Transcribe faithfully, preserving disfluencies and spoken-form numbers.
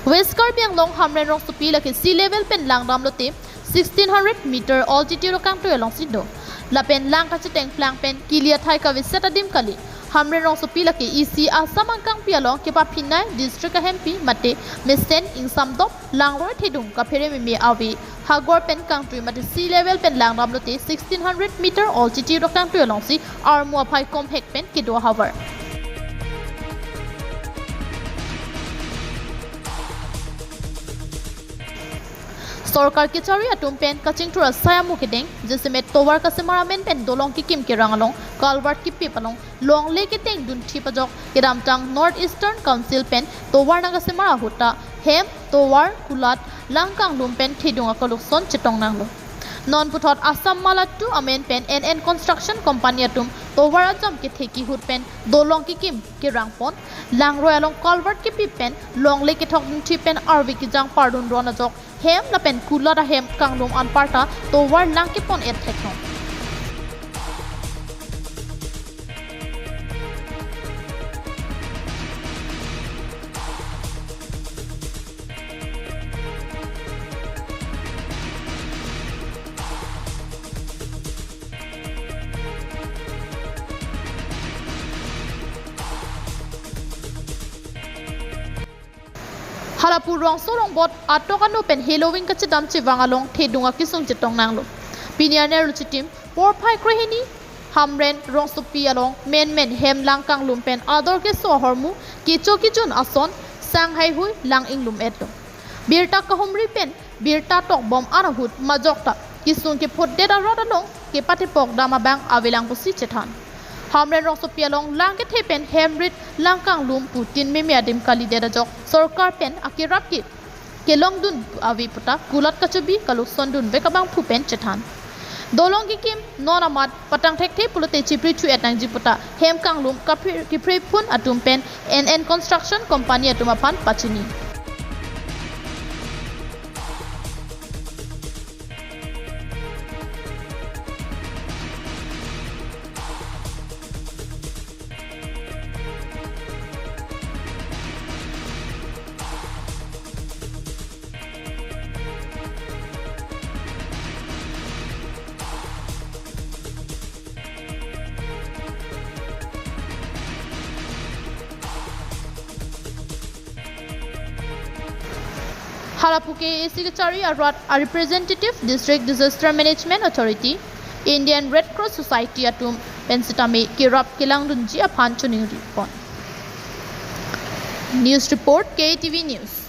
West Karbi Anglong Hamren rongsopi lake sea level pen langdamlote sixteen hundred meter altitude kangtui alongsi do. Lapen lang kachetengplang pen kili athai kaveset adim kali. Hamren rongsopi lake isi Assam angkangpi along kepaphinai district ahempi mate mesen ingsamdop langroi thedung kaphere meme ave hagor pen kangtui mate sea level pen langdamlote sixteen hundred meter altitude kangtui alongsi armu aphai komhek pen kedo ahavar. Sorkar kechari atum pen kachingthur asai amu kedeng, jasemet tovar kasemar amen pen dolong kekim kerang along, culvert kepip along, longle keteng dunthip ajok kedamtang North Eastern Council pen tovar nangkasemar ahut ta hem, tovar, kulat, lang kanglum pen thedung akalukson chetong nanglo. Non puthot Assam Mala two amen pen N N Construction Company atum tovar ajam kethe kehut pen dolong kekim kerang pon, langroi along culvert kepip pen longle kethok dunthip pen arve kejang pardun ron ajok hem lapen kulat ahem kanglum anparta tovar lang kepon-et theklong. Halapu rongso rongbot atok ano pen heloving kachedam chevang along thedung akesung chetong nanglo. Pini anerlo chitim porphai krehini Hamren rongsopi along menmen hem lang kanglum pen ador keso ahormu kecho kejun ason sang haihui lang inglum-etlo. Birta kahumri pen birta tokbom an ahut majok ta kesung kephutdet arot along kepatepok dam abang avelang pusi chethan. Hamren rongsopi along lang kethe pen hem rit lang kanglum pu tin meme adim kalidet ajok sorkar pen akerap ke kelongdun ave puta kulat kachobi kalukson dunvek abangphu pen chethan. Dolong kekim non amat patang thekthe pulote chipri chu-et nangji puta hem kanglum kapri-, kepri phun atum pen N N Construction Company atum aphan pachini. Halapu K A A C kechari arat a representative District Disaster Management Authority, Indian Red Cross Society atum pen sitame kerap kelangdunji aphan choningri pon. News report, K A T V News.